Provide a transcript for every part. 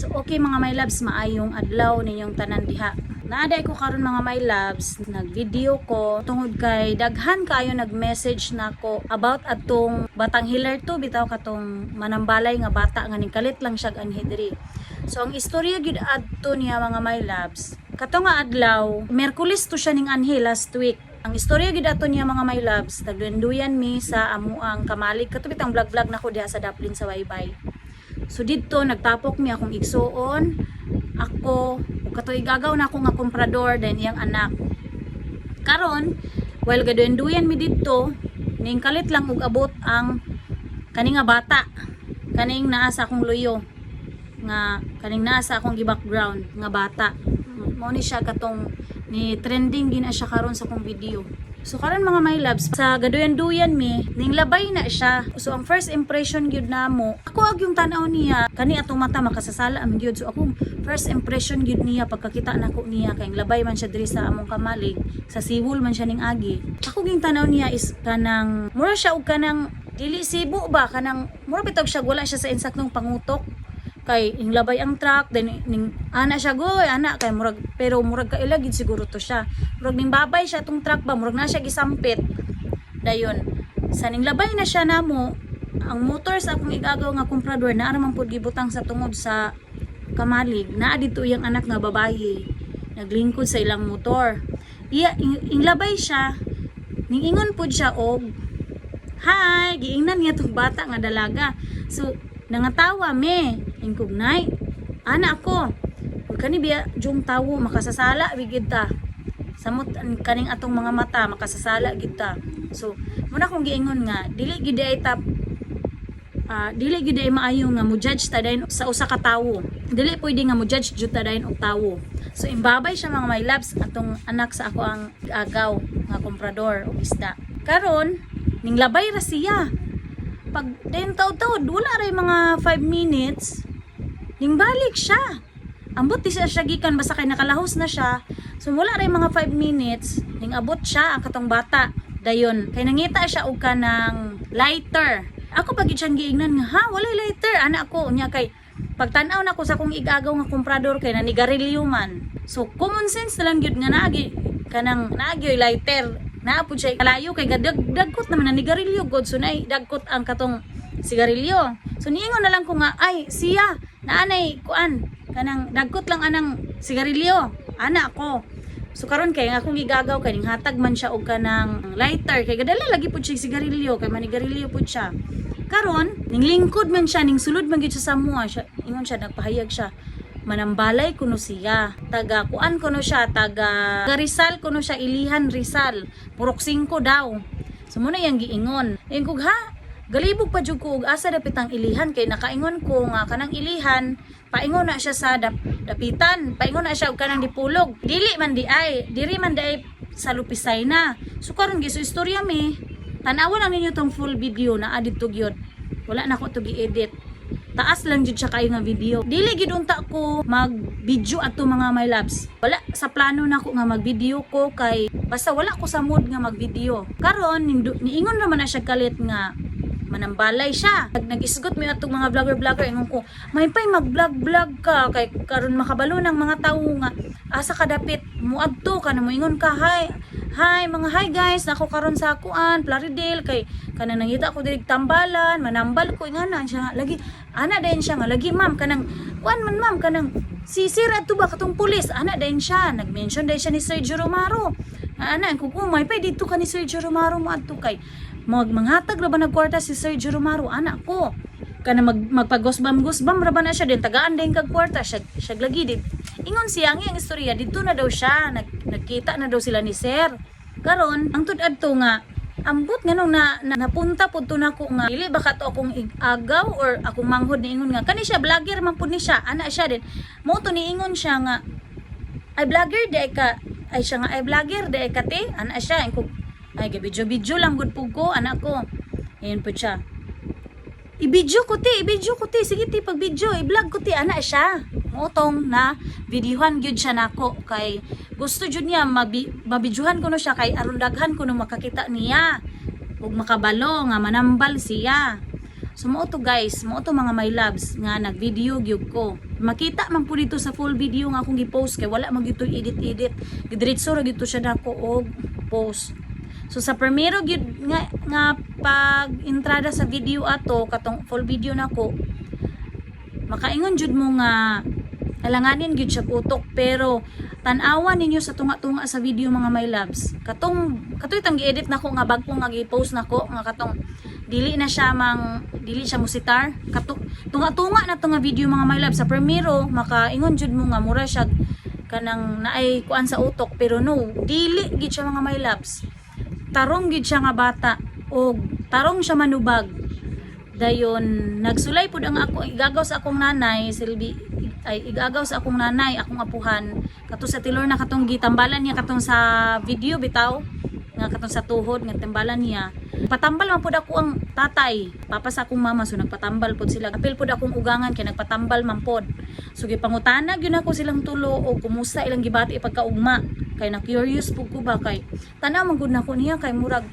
So okay, mga my loves, maayong adlaw ninyong tanan diha. Naa diay ko karon, mga my loves, nag-video ko tungod kay daghan kaayo nag-message nako about atong batang healer to bitaw, katong manambalay nga bata nga ningkalit lang siya anhi diri. So ang istorya gyud adto niya, mga my loves, kato nga adlaw, Miyerkules to siya ning anhi last week. Ang istorya gyud ato niya, mga my loves, nagduyan mi sa amuang kamalig, kato bitang vlog-vlog nako diha sa Daplin sa Baybay. So didto nagtapok mi akong igsuon, ako ug kato igagaw na ako nga komprador, then iyang anak. Karon, while gaduyan mi didto, ning kalit lang og abot ang kani nga bata, kaning naa sa akong luyo nga kaning naa sa akong gi-background nga bata. Mao ni siya katong ni trending gina siya karon sa akong video. So karon, mga my loves, sa gaduyan-duyan mi, ning labay na siya. So ang first impression gyud namo, ako ag yung tan-aw niya, kani atong mata makasasala am gyud. So akong first impression gyud niya pagkakita nako niya kay labay man siya diri sa among kamalig, sa siwol man siya ning agi. Ako ging tan-aw niya is kanang mura siya og kanang dili sibo ba, kanang mura bitog siya wala siya sa insaktong pangutok kay ing labay ang truck, then ning ana siya goy ana kay murag, pero murag kaila gid siguro to siya, murag ning babay siya tong truck ba, murag na siya gisampit. Dayon sa ning labay na siya namo, ang motor sa akong igagaw nga komprador naa man pud gibutang sa tungod sa kamalig. Naa didto iyang anak nga babaye naglingkod sa ilang motor. Iya ing labay siya, ning ingon pud siya og "Hi." Giingnan niya tong bata nga dalaga. So nangatawa me ingkog nay ana ako ug kani biya jung tawo makasasala bigid ta, samot kaning atong mga mata, makasasala gid ta. So muna kong giingon nga dili gid ay ta dili gid ay maayo nga mo judge ta dayon sa usa ka tawo. Dili pwede nga mo judge jud ta dayon og tawo. So imbabay siya, mga my loves, atong anak sa ako ang agaw nga komprador og isda. Karon ning labay ra siya. Pag dayon taud-taud, wala ray mga 5 minutes, ning balik siya. Ambot di siya siya gikan, basta kay nakalahos na siya. So wala ray mga 5 minutes, ning abot siya ang katong bata. Dayon kay nangita siya og kanang lighter. Ako pag siyang giingnan nga, "Ha, walay lighter?" ana ko. Unya kay pagtan-aw nako sa akong igagaw nga komprador kay nanigarilyo man. So common sense na lang gyud nga naagi kanang naagi lighter. Naa pud siya kalayo kay dagkot naman na nigarilyo god, so nay dagkot ang katong sigarilyo. So niingon na lang ko nga, "Ay, siya naanay kuan, kanang dagkot lang anang sigarilyo," ana ako. So karon kay nga akong gigagaw kay ning hatag man siya og kanang lighter kay gadala lagi pud siya sigarilyo kay manigarilyo pud siya. Karon ning lingkod man siya, ning sulod man gyud siya sa mua siya, ingon siya, nagpahayag siya, manambalay kuno siya, taga kuan kuno siya, taga Rizal kuno siya, Ilihan, Rizal, Purok 5 daw. So muna yang giingon. Ingon ko, "Ha?" Galibog pa jud ko og asa dapit ang Ilihan kay nakaingon ko nga kanang Ilihan paingon na siya sa dapitan, paingon na siya og kanang Dipulog, dili man di ay diri man di ay sa Lupisay na. So karon giso istorya mi, tan-awa lang ninyo tong full video na adito gyud, wala na ko to gi-edit, taas lang jud siya kayo nga video. Dili gid unta ko mag video ato, mga my loves. Wala sa plano nako nga mag video ko kay basta wala ko sa mood nga mag video. Karon niingon naman na siya kalit nga manambalay siya. Nag-isgot mi atong mga vlogger vlogger, ingon ko, "May pay mag vlog vlog ka kay karon makabalo ng mga tawo nga asa ka dapit muadto ka na moingon ka, 'Hi, hi mga, hi guys, nako karon sa kuan Plaridel kay kanang nangita ko diri tambalan, manambal ko,'" ingana siya. Lagi ana dayon siya nga, "Lagi ma'am, kanang kuan man ma'am, kanang si sir adto ba, katong pulis," ana dayon siya. Nag-mention dayon siya ni Sergio Romaro. Ana ko, "Kung may pay dito ka ni Sergio Romaro mo adto kay manghatag ra ba nagkwarta si Sergio Romaro," ana ko. Kana magpagosbam gosbam ra ba na siya din, tagaan din kag kwarta siya siya lagi dit. Ingon siya ang iyang istorya, didto na daw siya nagkita na daw sila ni sir. Karon ang tud adto nga ambot nganong na napunta pud to nako nga dili ba ka to akong agaw or akong manghod niingon nga kani siya vlogger man pud ni siya, ana siya din mo to. Niingon siya nga, "Ay, vlogger di ay ka?" Ay siya nga, "Ay, vlogger di ay ka te?" ana siya. Ingko, "Ay, video video lang gud pud ko," ana ko. Ayun po siya, "I-video ko te, i-video ko te, sige te, pag video, i-vlog ko te," ana siya. Motong na videohan gyud siya nako kay gusto jud niya mabidyohan ko no siya kay aron daghan ko no makakita niya ug makabalo nga manambal siya. So mao to, guys, mao to, mga my loves, nga nag-video gyud ko. Makita man po dito sa full video nga akong gi-post kay wala man gyud edit edit. Gidiretso ra gyud to siya nako og post. So sa primero gyud nga pag entrada sa video ato, katong full video nako, makaingon jud mo nga alanganin gyud siya utok, pero tan-awa ninyo sa tunga-tunga sa video, mga my loves. Katong katoy tang gi-edit nako nga bag-o nga gi-post nako nga katong dili na siya mang dili siya musitar, kato tunga-tunga na to nga video, mga my loves. Sa primero makaingon jud mo nga mura siya kanang naay kuan sa utok, pero no, dili gid siya, mga my loves. Tarong gid siya nga bata og tarong siya manubag. Dayon nagsulay pud ang ako igagaw sa akong nanay, silbi ay igagaw sa akong nanay, akong apuhan, kato sa tilor na katong gitambalan niya katong sa video bitaw nga katong sa tuhod nga tambalan niya. Patambal man pud ako ang tatay, papa sa akong mama, so nagpatambal pud sila. Apil pud akong ugangan kay nagpatambal man pod. So gipangutana gyud ako silang tulo og kumusta ilang gibati pagkaugma, kay na curious pud ko ba, kay tanaw man gud nako niya kay murag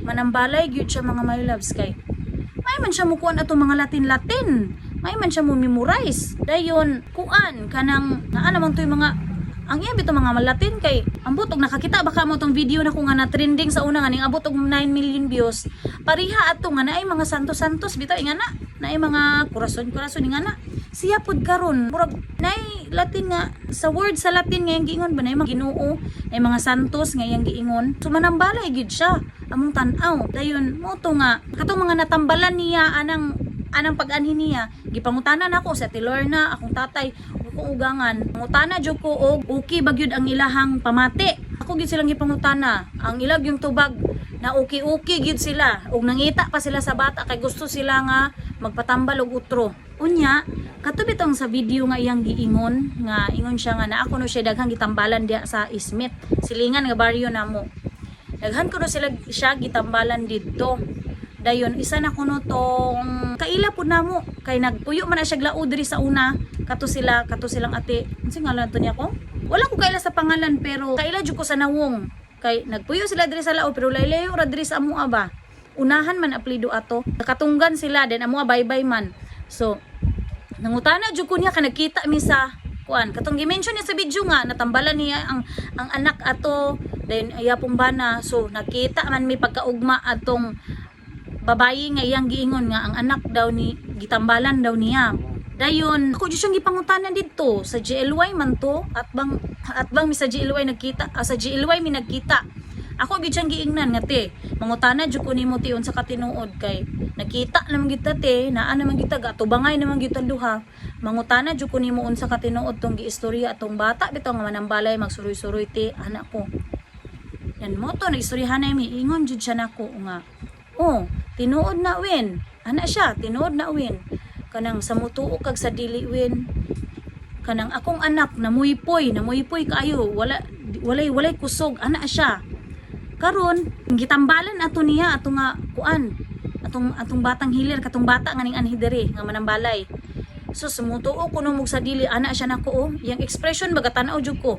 manambalay gyud siya, mga my loves, kay may man siya mukuan ato mga Latin-Latin. May man siya mo memorize. Dayon, kuan kanang naa naman to'y mga ang iya bitaw mga Latin, kay ambot og nakakita baka mo tong video na ko nga na trending sa una nga ning abot og 9 million views. Pariha ato nga naay mga santos-santos bitaw, ingana naay mga kurason-kurason, ingana. Siya pud karon murag naay Latin nga sa word sa Latin nga iyang giingon ba, naay mga Ginoo, naay mga santos nga iyang giingon. So manambalay gid siya among tan-aw. Dayon mo to nga katong mga natambalan niya anang pag-anhi niya, gipangutana nako sa Tilorna, akong tatay ug akong ugangan. Pangutana jud ko og okay ba gyud ang ilahang pamati. Ako gyud silang gipangutana. Ang ilag yung tubag na okay-okay gyud sila ug nangita pa sila sa bata kay gusto sila nga magpatambal og utro. Unya, kato bitong sa video nga iyang giingon nga ingon siya nga naa kuno siya daghang gitambalan diya sa Ismith, silingan nga baryo namo. Daghan kuno sila siya gitambalan didto. Dayon isa na kuno tong kaila pud namo kay nagpuyo man na siya glao diri sa una, kato sila, kato silang ate. Unsa ngalan to niya ko? Wala ko kaila sa pangalan, pero kaila jud ko sa nawong kay nagpuyo sila diri sa lao, pero laylayo ra diri sa amoa ba. Unahan man aplido ato. Nakatunggan sila then amoa baybay man. So nangutana jud ko niya kay nagkita mi sa kuan katong gi-mention niya sa video nga natambalan niya ang anak ato, then iya pong bana. So nakita man mi pagkaugma atong babayi nga iyang giingon nga ang anak daw ni gitambalan daw niya. Dayon ako jud siyang gipangutanan didto sa GLY man to, at bang mi sa GLY nagkita, sa GLY mi nagkita. Ako gyud siyang giingnan nga, "Te, mangutana jud ko nimo, te, unsa ka tinuod kay nakita naman kita, te, naa naman kita gatubangay naman gyud ta duha. Mangutana jud ko nimo unsa ka tinuod tong giistorya atong bata bitaw nga manambalay magsuroy-suroy, te," anak ko. Yan mo to nagistoryahan na mi, ingon jud siya nako nga, "Oh, tinuod na, Win," ana siya, "tinuod na, Win. Kanang sa mutuo kag sa dili, Win, kanang akong anak namuypoy, namuypoy kaayo, wala walay kusog," ana siya. Karon gitambalan ato niya ato nga kuan, atong batang hilir, katong bata nga ning anhi diri nga manambalay. "So sumutuo ko mog sa dili," ana siya nako. Oh, iyang expression baga, tan-aw jud ko.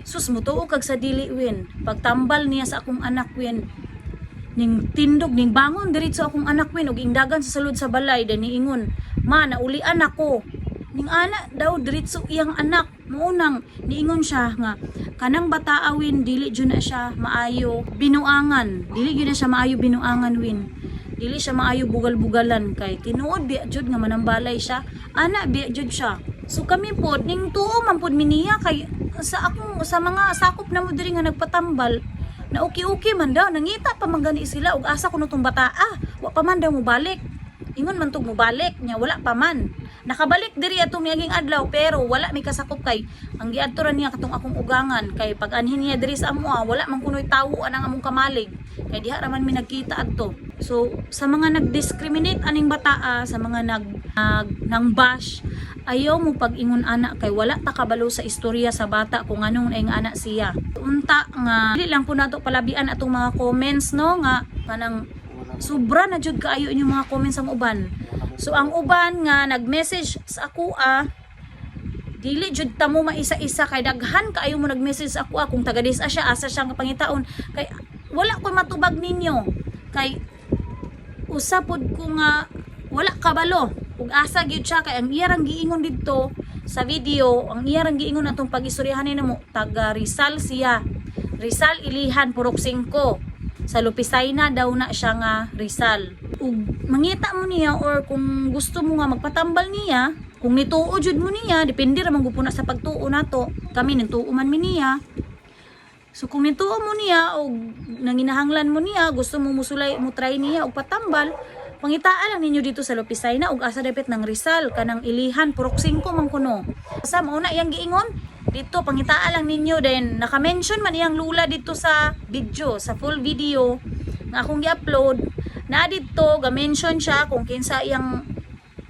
"Sus, mutuo kag sa dili, Win. Pagtambal niya sa akong anak, Win, ning tindog, ning bangon diretso akong anak, Win, ug ingdagan sa sulod sa balay. Then niingon, 'Ma, naulian ako,' ning ana daw diretso iyang anak." Maunang niingon siya nga kanang bata, Win, dili jud na siya maayo binuangan, dili jud na siya maayo binuangan, Win, dili siya maayo bugal-bugalan kay tinuod biya jud nga manambalay siya, ana biya jud siya. So kami pod ning tuo man pod mi niya kay sa akong sa mga sakop na mo diri nga nagpatambal na okay-okay man daw, nangita pa man gani sila og asa kuno tong bata, ah, wa pa man daw mobalik. Ingon man tog mobalik nya, wala pa man nakabalik diri atong miaging adlaw, pero wala may kasakop kay ang giadto ra niya katong akong ugangan, kay pag anhin niya diri sa amoa wala man kunoy tawo anang among kamalig kay diha ra man mi nagkita adto. So sa mga nag-discriminate aning bataa, sa mga nag nang bash, ayaw mo pag-ingon ana kay wala ta kabalo sa istorya sa bata kung anong naing ana siya. Unta nga dili lang po nato palabian atong mga comments, no, nga kanang sobra na jud kaayo inyong mga comments ang uban. So ang uban nga nag-message sa ako, ah, dili jud ta mo maisa-isa kay daghan kaayo mo nag-message sa ako, ah, kung taga disa siya, asa siya nga pangitaon, kay wala ko matubag ninyo kay usa pod ko nga Wala kabalo ug asa gyud siya, kay ang iyang giingon didto sa video, ang iyang giingon atong pag-istoryahan nimo, taga Rizal siya, Rizal Ilihan, Purok 5, sa Lupisayna daw na siya nga Rizal. Ug mangita mo niya or kung gusto mo nga magpatambal niya, kung nituo jud mo niya, depende ra man gud po na sa pagtuo nato. Kami, nituo man mi niya. So kung nituo mo niya o nanginahanglan mo niya, gusto mo musulay, mo try niya og patambal, pangitaan lang ninyo dito sa Lopisayna ug asa dapit ng Rizal, kanang Ilihan, Purok 5 man kuno. Sa mao na iyang giingon dito, pangitaan lang ninyo. Then naka-mention man iyang lula dito sa video, sa full video nga akong gi-upload na didto, ga-mention siya kung kinsa iyang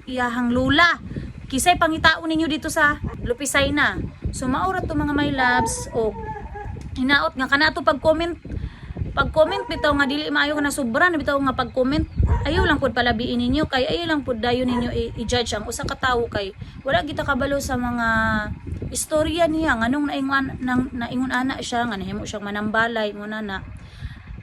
iyahang lula. Kisay pangitaon ninyo dito sa Lupisayna. So mao ra to, mga my loves, og hinaot nga kana ato pag-comment bitaw nga dili maayo ka na, sobra na bitaw nga pag-comment, ayaw lang pud palabiin ninyo, kay ayaw lang pud dayon ninyo i-judge ang usa ka tawo, kay wala kita kabalo sa mga istorya niya, nganong naingon ana siya nga nahimo siyang manambalay mo na na.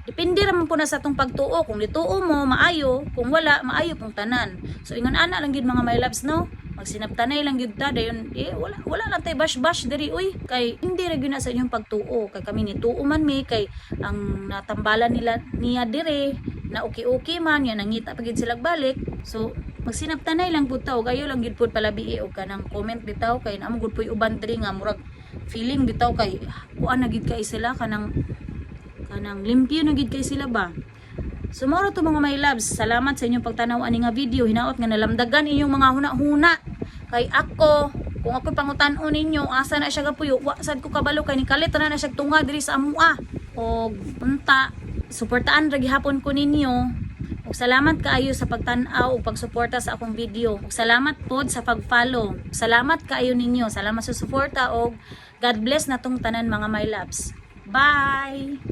Depende ra man po na sa atong pagtuo. Kung nituo mo, maayo. Kung wala, maayo pong tanan. So ingon ana lang gyud, mga my loves, no. Magsinabtanay lang gyud ta dayon, eh wala wala lang tay bash bash diri uy, kay hindi ra gyud na sa inyong pagtuo, kay kami, nituo man mi, kay ang natambalan nila niya dire na okay-okay man yan, nangita pa gyud sila balik. So magsinabtanay lang pud ta ug ayaw lang gyud pud palabii og kanang comment bitaw, kay naa man gud puy uban diri nga murag feeling bitaw kay kuan na gyud kay sila, kanang limpyo na gid kay sila ba. So mao ra to, mga my loves. Salamat sa inyong pagtanaw ani nga video. Hinaot nga nalamdagan inyong mga huna-huna. Kay ako, kung ako pangutan-on ninyo, asa na siya gapuyo, wa sad ko kabalo, kay nikalit na na siya tunga diri sa amua. Og unta, suportaan ra gihapon ko ninyo. Ug salamat kaayo sa pagtan-aw ug pagsuporta sa akong video. Ug salamat pod sa pag-follow. Salamat kaayo ninyo. Salamat sa suporta og God bless natong tanan, mga my loves. Bye.